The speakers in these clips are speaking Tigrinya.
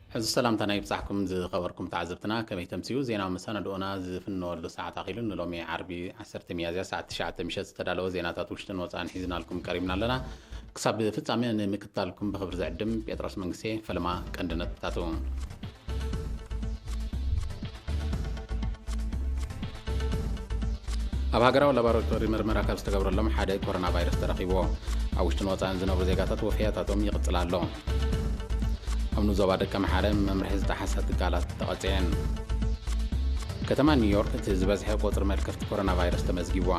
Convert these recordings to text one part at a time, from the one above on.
ሕዚ ሰላምታና ይብጻሕኩም ዝኸበርኩም ተዓዘብትና፣ ከመይ ተምስዩ? ዜናዊ መሰናድኦና ዝፍነወሉ ሰዓት ኣኺሉ። ንሎሚ ዓርቢ ዓሰርተ ሚያዝያ ሰዓት ትሽዓተ ምሸት ዝተዳለወ ዜናታት ውሽጥን ወጻእን ሒዝናልኩም ቀሪብና ኣለና። ክሳብ ፍጻሜ ንምክታልኩም ብኽብሪ ዝዕድም ጴጥሮስ መንግስቴ። ፈለማ ቀንዲ ነጥብታቱ። ኣብ ሃገራዊ ላቦራቶሪ ምርመራ ካብ ዝተገብረሎም ሓደ ኮሮና ቫይረስ ተረኺብዎ። ኣብ ውሽጥን ወጻእን ዝነብሩ ዜጋታት ወፍያታቶም ይቕጽል ኣሎ። ኣብ ንዞባ ደቀምሓረ መምርሒ ዝጠሓሳ ትካላት ተቐጺዐን። ከተማ ኒውዮርክ እቲ ዝበዝሐ ቁጽሪ መልከፍቲ ኮሮና ቫይረስ ተመዝጊብዋ።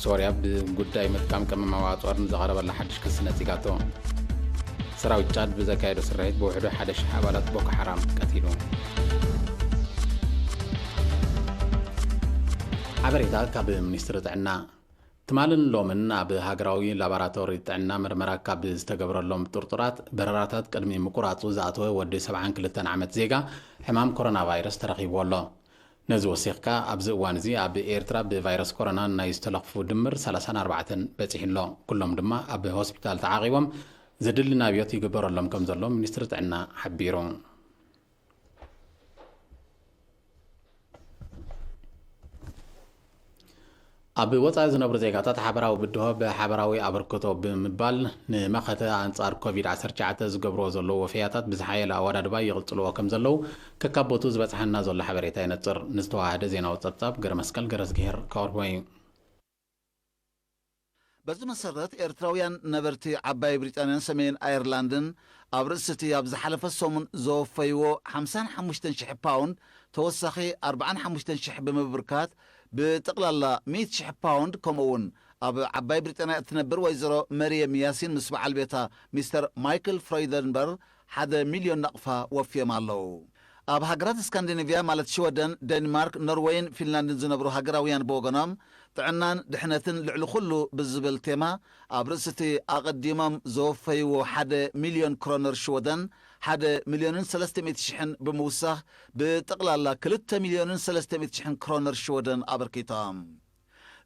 ሶርያ ብጉዳይ ምጥቃም ቀመማዊ ኣጽዋር ንዝቐረበላ ሓድሽ ክሲ ነጺጋቶ። ሰራዊት ጫድ ብዘካየዶ ስርሒት ብውሕዱ ሓደ ሽሕ ኣባላት ቦኮ ሓራም ቀቲሉ። ሓበሬታ ካብ ሚኒስትሪ ጥዕና። ትማልን ሎምን ኣብ ሃገራዊ ላቦራቶሪ ጥዕና ምርመራ ካብ ዝተገብረሎም ጥርጡራት በረራታት ቅድሚ ምቁራጹ ዝኣተወ ወዲ ሰብዓን ክልተን ዓመት ዜጋ ሕማም ኮሮና ቫይረስ ተረኺብዎ ኣሎ። ነዚ ወሲኽካ ኣብዚ እዋን እዚ ኣብ ኤርትራ ብቫይረስ ኮሮና ናይ ዝተለኽፉ ድምር ሰላሳን ኣርባዕተን በጺሑ ኣሎ። ኩሎም ድማ ኣብ ሆስፒታል ተዓቒቦም ዘድሊ ናብዮት ይግበረሎም ከም ዘሎ ሚኒስትሪ ጥዕና ሓቢሩ። ኣብ ወጻኢ ዝነብሩ ዜጋታት ሓበራዊ ብድሆ ብሓበራዊ ኣበርክቶ ብምባል ንመኸተ ኣንጻር ኮቪድ ዓሰርተ ትሽዓተ ዝገብርዎ ዘለዉ ወፈያታት ብዝሓየለ ኣወዳድባ ይቕጽልዎ ከም ዘለዉ ከካብ ቦቱ ዝበጽሓና ዘሎ ሓበሬታ የነጽር። ንዝተዋሃደ ዜናዊ ጸብጻብ ገረመስቀል ገረዝግሄር ከቕርቦ እዩ። በዚ መሰረት ኤርትራውያን ነበርቲ ዓባይ ብሪጣንያን ሰሜን ኣየርላንድን ኣብ ርእሲ እቲ ኣብ ዝሓለፈ ሰሙን ዘወፈይዎ ሓምሳን ሓሙሽተን ሽሕ ፓውንድ ተወሳኺ ኣርባዓን ሓሙሽተን ሽሕ ብምብርካት ብጠቕላላ ሚእቲ ሽሕ ፓውንድ ከምኡ እውን ኣብ ዓባይ ብሪጣንያ እትነብር ወይዘሮ መርየም ያሲን ምስ በዓል ቤታ ሚስተር ማይክል ፍረይደንበር ሓደ ሚልዮን ናቕፋ ወፍዮም ኣለዉ። ኣብ ሃገራት ስካንዲኔቭያ ማለት ሽወደን፣ ዴንማርክ፣ ኖርወይን ፊንላንድን ዝነብሩ ሃገራውያን ብወገኖም ጥዕናን ድሕነትን ልዕሊ ኩሉ ብዝብል ቴማ ኣብ ርእሲ እቲ ኣቐዲሞም ዘወፈይዎ ሓደ ሚልዮን ክሮነር ሽወደን ሓደ ሚልዮንን ሰለስተ ሚእቲ ሽሕን ብምውሳኽ ብጠቕላላ ክልተ ሚልዮንን ሰለስተ ሚእቲ ሽሕን ክሮነር ሽወደን ኣበርኪቶም።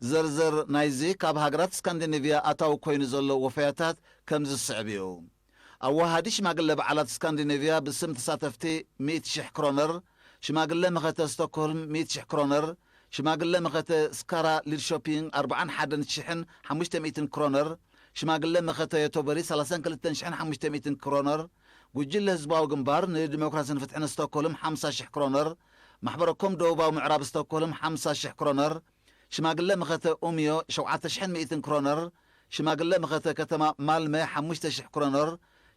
ዝርዝር ናይዚ ካብ ሃገራት ስካንዲኔቭያ ኣታዊ ኮይኑ ዘሎ ወፈያታት ከምዚ ዝስዕብ እዩ። ኣዋሃዲ ሽማግለ በዓላት ስካንዲኔቭያ ብስም ተሳተፍቲ ሚእቲ ሽሕ ክሮነር፣ ሽማግለ መኸተ ስቶክሆልም ሚእቲ ሽሕ ክሮነር፣ ሽማግለ መኸተ ስካራ ሊድሾፒንግ ኣርባዓን ሓደን ሽሕን ሓሙሽተ ሚእትን ክሮነር፣ ሽማግለ መኸተ ዮቶበሪ ሰላሳን ክልተን ሽሕን ሓሙሽተ ሚእትን ክሮነር፣ ጉጅለ ህዝባዊ ግንባር ንዲሞክራስን ፍትሕን ስቶክሆልም ሓምሳ ሽሕ ክሮነር፣ ማሕበረ ኮም ደቡባዊ ምዕራብ ስቶክሆልም ሓምሳ ሽሕ ክሮነር፣ ሽማግለ መኸተ ኡምዮ ሸውዓተ ሽሕን ሚእትን ክሮነር፣ ሽማግለ መኸተ ከተማ ማልመ ሓሙሽተ ሽሕ ክሮነር፣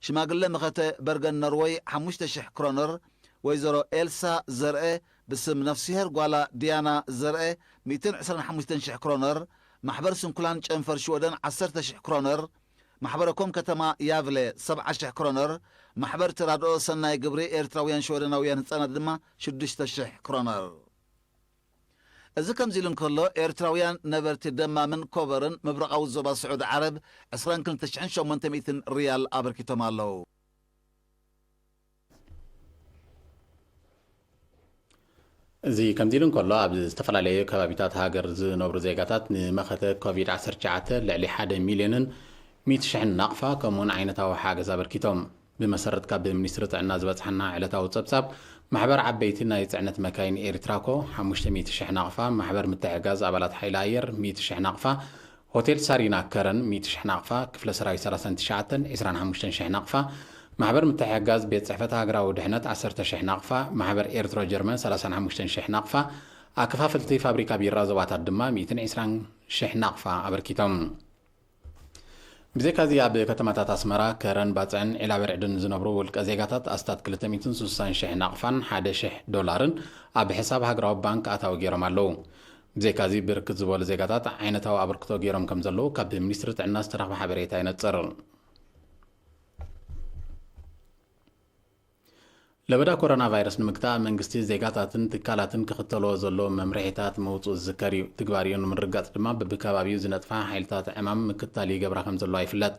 ሽማግለ መኸተ በርገን ኖርወይ ሓሙሽተ ሽሕ ክሮነር፣ ወይዘሮ ኤልሳ ዘርአ ብስም ነፍስሄር ጓላ ዲያና ዘርአ ሚእትን ዕስራን ሓሙሽተን ሽሕ ክሮነር፣ ማሕበር ስንኩላን ጨንፈር ሽወደን ዓሰርተ ሽሕ ክሮነር፣ ማሕበረ ኮም ከተማ ያቭለ ሰብዓ ሽሕ ክሮነር፣ ማሕበር ተራድኦ ሰናይ ግብሪ ኤርትራውያን ሽወደናውያን ህጻናት ድማ ሽዱሽተ ሽሕ ክሮነር። እዚ ከምዚ ኢሉ እንከሎ፣ ኤርትራውያን ነበርቲ ደማምን ኮበርን ምብራቓዊ ዞባ ስዑዲ ዓረብ ዕስራን ክልተ ሽሕን ሸሞንተ ሚእትን ሪያል ኣበርኪቶም ኣለዉ። እዚ ከምዚ ኢሉ እንከሎ፣ ኣብ ዝተፈላለዩ ከባቢታት ሃገር ዝነብሩ ዜጋታት ንመኸተ ኮቪድ ዓሰርተ ትሽዓተ ልዕሊ ሓደ ሚልዮንን ሚእቲ ሽሕን ናቕፋ ከምኡውን ዓይነታዊ ሓገዝ ኣበርኪቶም። ብመሰረት ካብ ሚኒስትሪ ጥዕና ዝበጽሓና ዕለታዊ ጸብጻብ፣ ማሕበር ዓበይቲ ናይ ጽዕነት መካይን ኤርትራኮ ሓሙሽተ ሚእቲ ሽሕ ናቕፋ፣ ማሕበር ምትሕግጋዝ ኣባላት ሓይሊ ኣየር ሚእቲ ሽሕ ናቕፋ፣ ሆቴል ሳሪና ከረን ሚእቲ ሽሕ ናቕፋ፣ ክፍለ ሰራዊት ሰላሳን ትሽዓተን፣ ዕስራን ሓሙሽተን ሽሕ ናቕፋ፣ ማሕበር ምትሕግጋዝ ቤት ጽሕፈት ሃገራዊ ድሕነት ዓሰርተ ሽሕ ናቕፋ፣ ማሕበር ኤርትሮ ጀርመን ሰላሳን ሓሙሽተን ሽሕ ናቕፋ፣ ኣከፋፈልቲ ፋብሪካ ቢራ ዞባታት ድማ ሚእትን ዕስራን ሽሕ ናቕፋ ኣበርኪቶም። ብዘይካዚ ኣብ ከተማታት ኣስመራ፣ ከረን፣ ባጽዕን ዒላበርዕድን ዝነብሩ ውልቀ ዜጋታት ኣስታት ክልተ ሚእትን ስሳን ሽሕ ናቕፋን ሓደ ሽሕ ዶላርን ኣብ ሕሳብ ሃገራዊ ባንክ ኣታዊ ገይሮም ኣለዉ። ብዘይካዚ ብርክት ዝበሉ ዜጋታት ዓይነታዊ ኣበርክቶ ገይሮም ከም ዘለዉ ካብ ሚኒስትሪ ጥዕና ዝተረኽበ ሓበሬታ ይነጽር። ለበዳ ኮሮና ቫይረስ ንምግታእ መንግስቲ ዜጋታትን ትካላትን ክኽተልዎ ዘለዎ መምርሒታት ምውፅኡ ዝዝከር እዩ። ትግባሪኡ ንምርግጋፅ ድማ በብከባቢኡ ዝነጥፋ ሓይልታት ዕማም ምክትታል ይገብራ ከም ዘለዋ ይፍለጥ።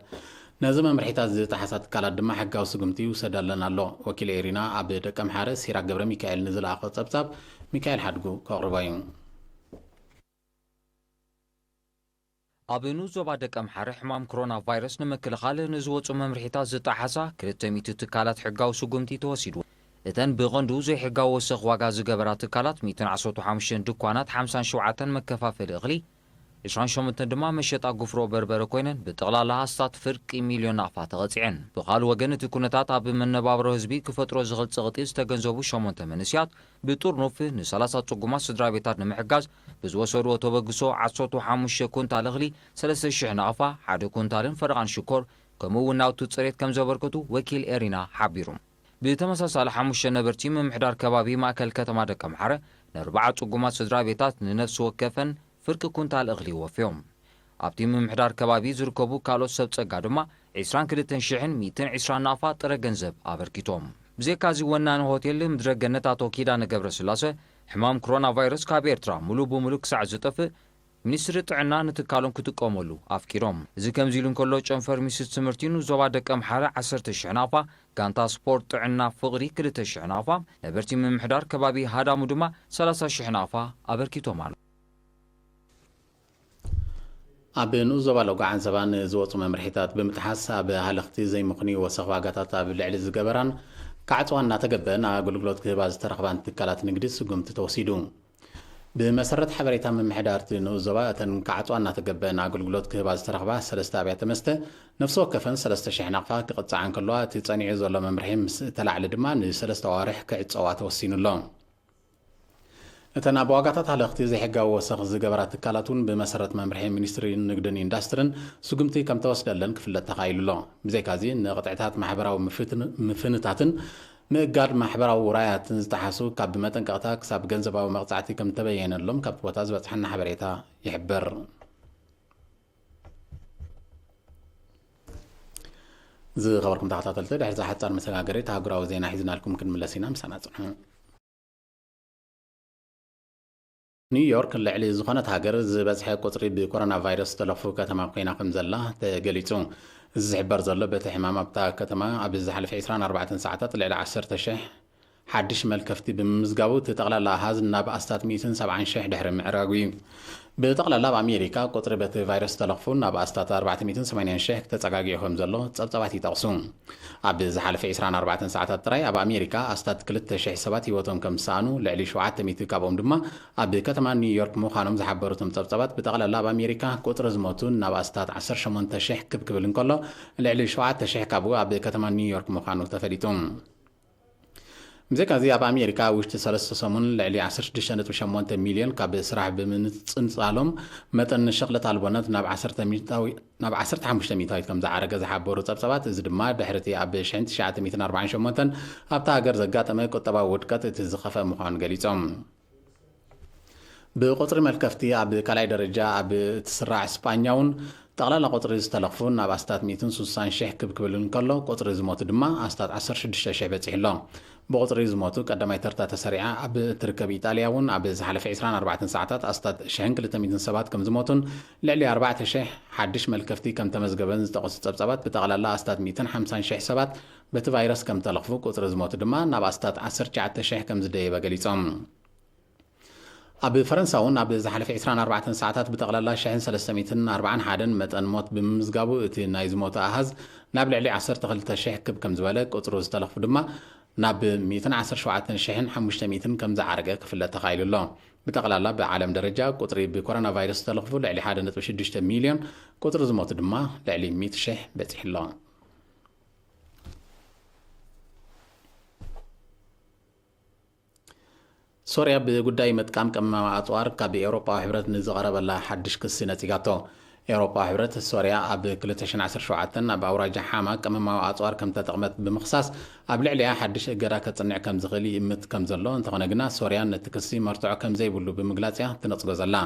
ነዚ መምርሒታት ዝጠሓሳ ትካላት ድማ ሕጋዊ ስጉምቲ ይውሰዳለን ኣሎ። ወኪል ኤሪና ኣብ ደቀምሓረ ሲራክ ገብረ ሚካኤል ንዝለኣኾ ፀብፃብ ሚካኤል ሓድጉ ከቕርቦ እዩ። ኣብ ንኡስ ዞባ ደቀምሓረ ሕማም ኮሮና ቫይረስ ንምክልኻል ንዝወፁ መምርሒታት ዝጠሓሳ ክልተ ሚእቲ ትካላት ሕጋዊ ስጉምቲ ተወሲዱ። እተን ብቐንዱ ዘይሕጋዊ ወሰኽ ዋጋ ዝገበራ ትካላት ሚእትን ዓሰርተ ሓሙሽተን ድኳናት፣ ሓምሳን ሸውዓተን መከፋፈሊ እኽሊ፣ ዕስራን ሸሞንተን ድማ መሸጣ ጉፍሮ በርበረ ኮይነን ብጠቕላላ ኣስታት ፍርቂ ሚልዮን ናቕፋ ተቐፂዐን። ብኻልእ ወገን እቲ ኩነታት ኣብ መነባብሮ ህዝቢ ክፈጥሮ ዝኽእል ፀቕጢ ዝተገንዘቡ ሸሞንተ መንእስያት ብጥርኑፍ ንሰላሳ ጽጉማት ስድራ ቤታት ንምሕጋዝ ብዝወሰድዎ ተበግሶ ዓሰርተ ሓሙሽተ ኩንታል እኽሊ፣ ሰለስተ ሽሕ ናቕፋ፣ ሓደ ኩንታልን ፈረቓን ሽኮር፣ ከምኡ እውን ናውቲ ጽሬት ከም ዘበርከቱ ወኪል ኤሪና ሓቢሩ። ብተመሳሳሊ ሓሙሽተ ነበርቲ ምምሕዳር ከባቢ ማእከል ከተማ ደቀምሓረ ንኣርባዓ ጽጉማት ስድራ ቤታት ንነፍሲ ወከፈን ፍርቂ ኩንታል እኽሊ ወፍዮም። ኣብቲ ምምሕዳር ከባቢ ዝርከቡ ካልኦት ሰብ ጸጋ ድማ ዕስራን ክልተን ሽሕን ሚእትን ዕስራን ናቕፋ ጥረ ገንዘብ ኣበርኪቶም። ብዘይካዚ ወናኒ ሆቴል ምድረ ገነት ኣቶ ኪዳነ ገብረስላሰ ሕማም ኮሮና ቫይረስ ካብ ኤርትራ ሙሉእ ብሙሉእ ክሳዕ ዝጠፍእ ሚኒስትሪ ጥዕና ንትካሎም ክጥቀመሉ ኣፍቂዶም። እዚ ከምዚ ኢሉ እንከሎ ጨንፈር ሚኒስትሪ ትምህርቲ ንዞባ ደቀምሓረ ዓሰርተ ሽሕ ናቕፋ፣ ጋንታ ስፖርት ጥዕና ፍቕሪ ክልተ ሽሕ ናቕፋ፣ ነበርቲ ምምሕዳር ከባቢ ሃዳሙ ድማ ሰላሳ ሽሕ ናቕፋ ኣበርኪቶም ኣሎ። ኣብ ንኡስ ዞባ ሎጎ ዓንሰባ ንዝወፁ መምርሒታት ብምጥሓስ ኣብ ሃለኽቲ ዘይምኽንዩ ወሰኽ ዋጋታት ኣብ ልዕሊ ዝገበራን ካዕፅዋ እናተገበአን ኣገልግሎት ክህባ ዝተረኽባን ትካላት ንግዲ ስጉምቲ ተወሲዱ። ብመሰረት ሓበሬታ ምምሕዳር እቲ ንኡስ ዞባ እተን ካዕፅዋ እናተገበአን ኣገልግሎት ክህባ ዝተረኽባ ሰለስተ ኣብያተ መስተ ነፍሲ ወከፈን ሰለስተ ሽሕ ናቕፋ ክቕፅዓ እንከለዋ እቲ ፀኒዑ ዘሎ መምርሒ ምስ ተላዕለ ድማ ንሰለስተ ኣዋርሕ ክዕፀዋ ተወሲኑ ኣሎ። እተን ኣብ ዋጋታት ሃለኽቲ ዘይሕጋዊ ወሰኽ ዝገበራ ትካላት እውን ብመሰረት መምርሒ ሚኒስትሪ ንግድን ኢንዳስትርን ስጉምቲ ከም ተወስደለን ክፍለጥ ተኻኢሉ ኣሎ። ብዘይካዚ ንቕጥዕታት ማሕበራዊ ምፍትን-፣ ምፍንታትን ምእጋድ ማሕበራዊ ውራያትን ዝጠሓሱ ካብ ብመጠንቀቕታ ክሳብ ገንዘባዊ መቕጻዕቲ ከም ተበየነሎም ካብቲ ቦታ ዝበጽሐና ሓበሬታ ይሕብር። ዝኸበርኩም ተኸታተልቲ፣ ድሕሪ እዛ ሓጻር መሰጋገሪት ኣህጉራዊ ዜና ሒዝናልኩም ክንምለስ ኢና። ምሳና ጽንሑ። ኒውዮርክ ልዕሊ ዝኾነት ሃገር ዝበዝሐ ቁጽሪ ብኮሮና ቫይረስ ዝተለኽፉ ከተማ ኮይና ከም ዘላ ተገሊጹ። እዚ ዝሕበር ዘሎ በቲ ሕማም ኣብታ ከተማ ኣብ ዝሓለፈ ዕስራን ኣርባዕተን ሰዓታት ልዕሊ ዓሰርተ ሽሕ ሓድሽ መልከፍቲ ብምምዝጋቡ እቲ ጠቕላላ ኣሃዝ ናብ ኣስታት ሚእትን ሰብዓን ሽሕ ድሕሪ ምዕራጉ እዩ። ብጠቕላላ ኣብ ኣሜሪካ ቁጽሪ በቲ ቫይረስ ዝተለኽፉ ናብ ኣስታት ኣርባዕተ ሚእትን ሰማንያን ሽሕ ተጸጋጊዑ ከም ዘሎ ጸብጻባት ይጠቕሱ። ኣብ ዝሓለፈ ዕስራን ኣርባዕተን ሰዓታት ጥራይ ኣብ ኣሜሪካ ኣስታት ክልተ ሽሕ ሰባት ህይወቶም ከም ዝሰኣኑ፣ ልዕሊ ሸውዓተ ሚእቲ ካብኦም ድማ ኣብ ከተማ ኒውዮርክ ምዃኖም ዝሓበሩ እቶም ጸብጻባት፣ ብጠቕላላ ኣብ ኣሜሪካ ቁጽሪ ዝሞቱ ናብ ኣስታት ዓሰርተ ሸሞንተ ሽሕ ክብ ክብል እንከሎ፣ ልዕሊ ሸውዓተ ሽሕ ካብኡ ኣብ ከተማ ኒውዮርክ ምዃኑ ተፈሊጡ። ብዘይካዚ ኣብ ኣሜሪካ ኣብ ውሽጢ ሰለስተ ሰሙን ልዕሊ ዓሰርተ ሽዱሽተ ነጥቢ ሸሞንተ ሚልዮን ካብ ስራሕ ብምንጽንጻሎም፣ መጠን ሽቕለት ኣልቦነት ናብ ዓሰርተ ሚእታዊ-፣ ናብ ዓሰርተ ሓሙሽተ ሚእታዊት ከም ዝዓረገ ዝሓበሩ ጸብጻባት፣ እዚ ድማ ድሕሪ እቲ ኣብ ሽሕን ትሽዓተ ሚእትን ኣርባዓን ሸሞንተን ኣብታ ሃገር ዘጋጠመ ቁጠባዊ ውድቀት እቲ ዝኸፍአ ምዃኑ ገሊጾም። ብቁጽሪ መልከፍቲ ኣብ ካልኣይ ደረጃ ኣብ እትስራዕ ስጳኛ እውን ጠቕላላ ቁጽሪ ዝተለኽፉ ናብ ኣስታት ሚእትን ስሳን ሽሕ ክብ ክብል እንከሎ፣ ቁጽሪ ዝሞቱ ድማ ኣስታት ዓሰርተ ሽዱሽተ ሽሕ በጺሑ ኣሎ። ብቁጽሪ ዝሞቱ ቀዳማይ ተርታ ተሰሪዓ ኣብ እትርከብ ኢጣልያ እውን ኣብ ዝሓለፈ ዕስራን ኣርባዕተን ሰዓታት ኣስታት ሽሕን ክልተ ሚእትን ሰባት ከም ዝሞቱን ልዕሊ ኣርባዕተ ሽሕ ሓድሽ መልከፍቲ ከም ተመዝገበን ዝጠቐሱ ጸብጻባት፣ ብጠቕላላ ኣስታት ሚእትን ሓምሳን ሽሕ ሰባት በቲ ቫይረስ ከም ተለኽፉ፣ ቁጽሪ ዝሞቱ ድማ ናብ ኣስታት ዓሰርተ ትሽዓተ ሽሕ ከም ዝደየበ ገሊጾም። ኣብ ፈረንሳ እውን ኣብ ዝሓለፈ ዕስራን ኣርባዕተን ሰዓታት ብጠቕላላ ሽሕን ሰለስተ ሚእትን ኣርባዓን ሓደን መጠን ሞት ብምምዝጋቡ፣ እቲ ናይ ዝሞቱ ኣሃዝ ናብ ልዕሊ ዓሰርተ ክልተ ሽሕ ክብ ከም ዝበለ፣ ቁጽሩ ዝተለኽፉ ድማ ናብ ሚእትን ዓሰርተ ሸውዓተን ሽሕን ሓሙሽተ ሚእትን ከም ዝዓረገ ክፍለጥ ተኻኢሉ ኣሎ። ብጠቕላላ ብዓለም ደረጃ ቁጽሪ ብኮሮና ቫይረስ ዝተለኽፉ ልዕሊ ሓደ ነጥቢ ሽዱሽተ ሚልዮን፣ ቁጽሪ ዝሞቱ ድማ ልዕሊ ሚእቲ ሽሕ በጺሑ ኣሎ። ሶርያ ብጉዳይ ምጥቃም ቀመማዊ ኣጽዋር ካብ ኤውሮጳዊ ሕብረት ንዝቐረበላ ሓድሽ ክሲ ነጺጋቶ። ኤውሮጳዊ ሕብረት፣ ሶርያ ኣብ ክልተ ሽሕን ዓሰርተ ሸውዓተን ኣብ ኣውራጃ ሓማ ቀመማዊ ኣጽዋር ከም ተጠቕመት ብምኽሳስ፣ ኣብ ልዕሊኣ ሓድሽ እገዳ ከጽንዕ ከም ዝኽእል ይእምት ከም ዘሎ፣ እንተኾነ ግና ሶርያ ነቲ ክሲ መርትዖ ከም ዘይብሉ ብምግላጽ እያ ትነጽጎ ዘላ።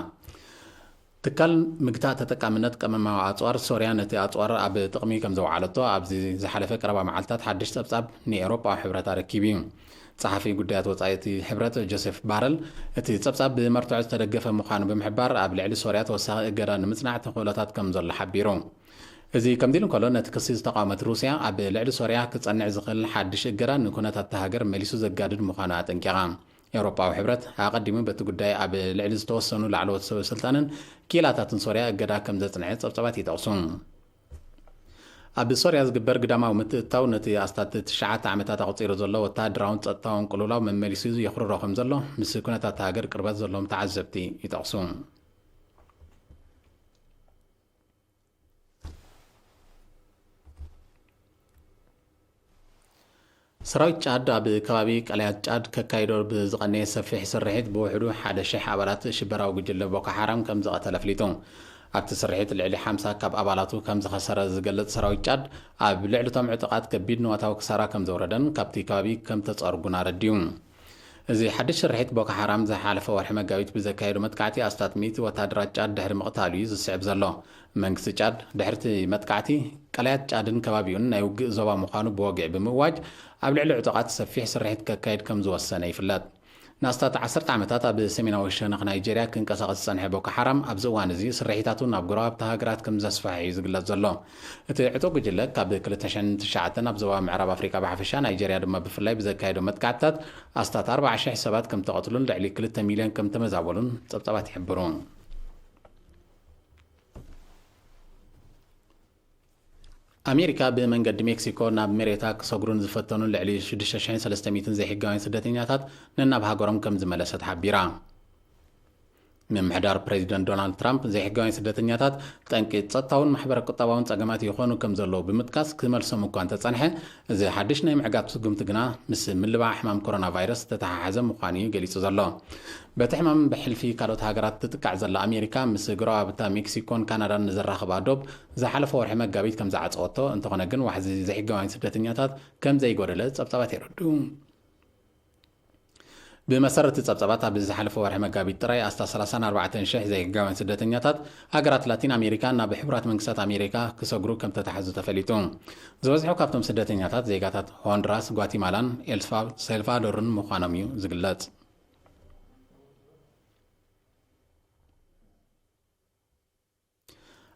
ትካል ምግታእ ተጠቃምነት ቀመማዊ ኣጽዋር፣ ሶርያ ነቲ ኣጽዋር ኣብ ጥቕሚ ከም ዘውዓለቶ ኣብዚ ዝሓለፈ ቀረባ መዓልታት ሓድሽ ጸብጻብ ንኤውሮጳዊ ሕብረት ኣረኪቡ እዩ። ጸሓፊ ጉዳያት ወጻኢ እቲ ሕብረት ጆሴፍ ባረል፣ እቲ ጸብጻብ ብመርትዖ ዝተደገፈ ምዃኑ ብምሕባር፣ ኣብ ልዕሊ ሶርያ ተወሳኺ እገዳ ንምጽናዕ ተኽእሎታት ከም ዘሎ ሓቢሩ። እዚ ከምዚ ኢሉ እንከሎ፣ ነቲ ክሲ ዝተቓወመት ሩስያ፣ ኣብ ልዕሊ ሶርያ ክጸንዕ ዝኽእል ሓድሽ እገዳ ንኩነታት እታ ሃገር መሊሱ ዘጋድድ ምዃኑ ኣጠንቂቓ። ኤውሮጳዊ ሕብረት ኣቐዲሙ በቲ ጉዳይ ኣብ ልዕሊ ዝተወሰኑ ላዕለዎት ሰበ ስልጣንን ክኢላታትን ሶርያ እገዳ ከም ዘጽንዐ ጸብጻባት ይጠቕሱ። ኣብ ሶርያ ዝግበር ግዳማዊ ምትእትታው ነቲ ኣስታት ትሽዓተ ዓመታት ኣቑጺሩ ዘሎ ወተሃደራውን ጸጥታውን ቅልውላው መመሊሱ የኹርሮ ከም ዘሎ ምስ ኩነታት ሃገር ቅርበት ዘለዎም ተዓዘብቲ ይጠቕሱ። ሰራዊት ጫድ ኣብ ከባቢ ቀላያት ጫድ ከካይዶ ብዝቐነየ ሰፊሕ ስርሒት ብውሕዱ ሓደ ሽሕ ኣባላት ሽበራዊ ጉጅለ ቦኮ ሓራም ከም ዝቐተለ ኣፍሊጡ። ኣብቲ ስርሒት ልዕሊ ሓምሳ ካብ ኣባላቱ ከም ዝኸሰረ ዝገልጽ ሰራዊት ጫድ፣ ኣብ ልዕሊ እቶም ዕጡቓት ከቢድ ንዋታዊ ክሳራ ከም ዘውረደን ካብቲ ከባቢ ከም ተጸርጉን ኣረዲኡ። እዚ ሓድሽ ስርሒት ቦኮ ሓራም ዝሓለፈ ወርሒ መጋቢት ብዘካየዶ መጥቃዕቲ ኣስታት ሚእቲ ወተሃደራት ጫድ ድሕሪ ምቕታሉ እዩ ዝስዕብ ዘሎ። መንግስቲ ጫድ ድሕርቲ መጥቃዕቲ ቀላያት ጫድን ከባቢኡን ናይ ውግእ ዞባ ምዃኑ ብወግዒ ብምእዋጅ ኣብ ልዕሊ ዕጡቓት ሰፊሕ ስርሒት ከካይድ ከም ዝወሰነ ይፍለጥ። ንኣስታት ዓሰርተ ዓመታት ኣብ ሰሜናዊ ሸነኽ ናይጀርያ ክንቀሳቐስ ዝጸንሐ ቦኮ ሓራም ኣብዚ እዋን እዚ ስርሒታቱ ናብ ጎረባብቲ ሃገራት ከም ዘስፋሕፍሕ እዩ ዝግለጽ ዘሎ። እቲ ዕጡቕ ጉጅለ ካብ ክልተ ሽሕን ትሽዓተን ኣብ ዞባ ምዕራብ ኣፍሪቃ ብሓፈሻ ናይጀርያ ድማ ብፍላይ ብዘካየዶ መጥቃዕትታት ኣስታት ኣርባዓ ሽሕ ሰባት ከም ተቐትሉን ልዕሊ ክልተ ሚልዮን ከም ተመዛበሉን ጸብጻባት ይሕብሩ። ኣሜሪካ ብመንገዲ ሜክሲኮ ናብ መሬታ ክሰግሩን ዝፈተኑን ልዕሊ ሽዱሽተ ሽሕን ሰለስተ ሚእትን ዘይሕጋውያን ስደተኛታት ነናብ ሃገሮም ከም ዝመለሰት ሓቢራ። ምምሕዳር ፕሬዚደንት ዶናልድ ትራምፕ ዘይሕጋውያን ስደተኛታት ጠንቂ ጸጥታውን ማሕበረ ቁጠባውን ጸገማት ይኾኑ ከም ዘለዉ ብምጥቃስ ክመልሶም እኳ እንተጸንሐ፣ እዚ ሓድሽ ናይ ምዕጋብ ስጉምቲ ግና ምስ ምልባዕ ሕማም ኮሮና ቫይረስ ዝተተሓሓዘ ምዃኑ እዩ ገሊጹ ዘሎ። በቲ ሕማም ብሕልፊ ካልኦት ሃገራት ትጥቃዕ ዘላ ኣሜሪካ ምስ ጎረባብታ ሜክሲኮን ካናዳን ንዘራኽባ ዶብ ዝሓለፈ ወርሒ መጋቢት ከም ዝዓጸወቶ፣ እንተኾነ ግን ዋሕዚ ዘይሕጋውያን ስደተኛታት ከም ዘይጎደለ ጸብጻባት የረድኡ። ብመሰረት ጸብጻባት፣ ኣብ ዝሓለፈ ወርሒ መጋቢት ጥራይ ኣስታት ሰላሳን ኣርባዕተን ሽሕ ዘይሕጋውያን ስደተኛታት ሃገራት ላቲን ኣሜሪካ ናብ ሕቡራት መንግስታት ኣሜሪካ ክሰግሩ ከም ተታሕዙ ተፈሊጡ። ዝበዝሑ ካብቶም ስደተኛታት ዜጋታት ሆንድራስ፣ ጓቲማላን ኤል ሳልቫዶርን ምዃኖም እዩ ዝግለጽ።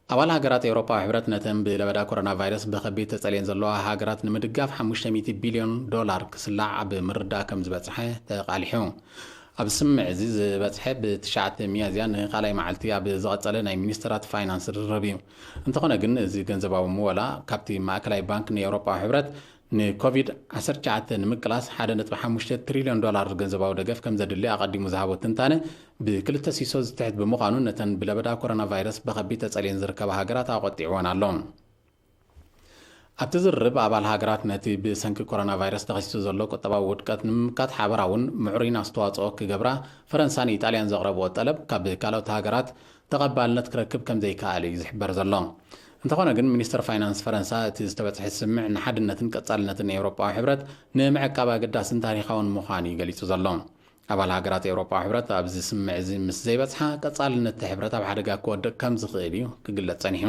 ኣባል ሃገራት ኤውሮጳዊ ሕብረት ነተን ብለበዳ ኮሮና ቫይረስ ብኸቢድ ተጸልየን ዘለዋ ሃገራት ንምድጋፍ ሓሙሽተ ሚእቲ ቢልዮን ዶላር ክስላዕ ኣብ ምርዳእ ከም ዝበጽሐ ተቓሊሑ። ኣብ ስምምዕ እዚ ዝበጽሐ ብትሽዓተ ሚያዝያ ንኻልኣይ መዓልቲ ኣብ ዝቐጸለ ናይ ሚኒስትራት ፋይናንስ ርርብ እዩ። እንተኾነ ግን እዚ ገንዘባዊ ምወላ ካብቲ ማእከላይ ባንክ ንኤውሮጳዊ ሕብረት ንኮቪድ ዓሰርተ ትሽዓተ ንምቅላስ ሓደ ነጥቢ ሓሙሽተ ትሪልዮን ዶላር ገንዘባዊ ደገፍ ከም ዘድሊ ኣቐዲሙ ዝሃቦ ትንታነ ብክልተ ሲሶ ዝትሕት ብምዃኑ፣ ነተን ብለበዳ ኮሮና ቫይረስ ብኸቢድ ተጸልየን ዝርከባ ሃገራት ኣቖጢዕወን ኣሎ። ኣብቲ ዝርርብ፣ ኣባል ሃገራት ነቲ ብሰንኪ ኮሮና ቫይረስ ተኸሲቱ ዘሎ ቁጠባዊ ውድቀት ንምምካት ሓበራውን ምዕሩይን ኣስተዋጽኦ ክገብራ ፈረንሳን ኢጣልያን ዘቕረብኦ ጠለብ ካብ ካልኦት ሃገራት ተቐባልነት ክረክብ ከም ዘይከኣለ እዩ ዝሕበር ዘሎ። እንተኾነ ግን፣ ሚኒስተር ፋይናንስ ፈረንሳ እቲ ዝተበጽሐ ስምምዕ ንሓድነትን ቀጻልነትን ኤውሮጳዊ ሕብረት ንምዕቃብ ኣገዳስን ታሪኻውን ምዃኑ እዩ ገሊጹ ዘሎ። ኣባል ሃገራት ኤውሮጳዊ ሕብረት ኣብዚ ስምምዕ እዚ ምስ ዘይበጽሓ፣ ቀጻልነት እቲ ሕብረት ኣብ ሓደጋ ክወድቕ ከም ዝኽእል እዩ ክግለጽ ጸኒሑ።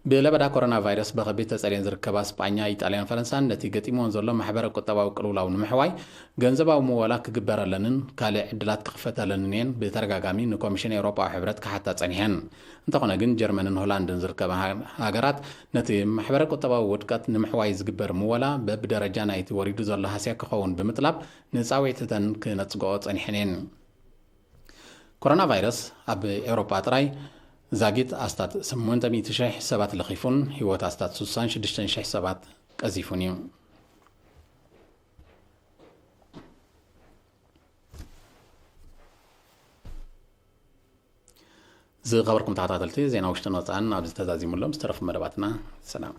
ብለበዳ ኮሮና ቫይረስ ብኸቢድ ተጸልየን ዝርከባ ስጳኛ፣ ኢጣልያን ፈረንሳን ነቲ ገጢምወን ዘሎ ማሕበረ ቁጠባዊ ቅልውላው ንምሕዋይ ገንዘባዊ ምወላ ክግበረለንን ካልእ ዕድላት ክኽፈተለንን እየን ብተደጋጋሚ ንኮሚሽን ኤውሮጳዊ ሕብረት ክሓታ ጸኒሐን። እንተኾነ ግን፣ ጀርመንን ሆላንድን ዝርከባ ሃ-፣ ሃገራት ነቲ ማሕበረ ቁጠባዊ ውድቀት ንምሕዋይ ዝግበር ምወላ በብደረጃ ናይቲ ወሪዱ ዘሎ ሃስያ ክኸውን ብምጥላብ ንጻውዒትተን ክነጽግኦ ጸኒሐን እየን። ኮሮና ቫይረስ ኣብ ኤውሮጳ ጥራይ ዛጊት ኣስታት ስምንተ ሚእቲ ሽሕ ሰባት ለኺፉን ህይወት ኣስታት ስሳን ሽዱሽተን ሽሕ ሰባት ቀዚፉን እዩ። ዝኸበርኩም ተኸታተልቲ፣ ዜና ውሽጥን ወጻእን ኣብዚ ተዛዚሙሎም። ዝተረፉ መደባትና ሰላም።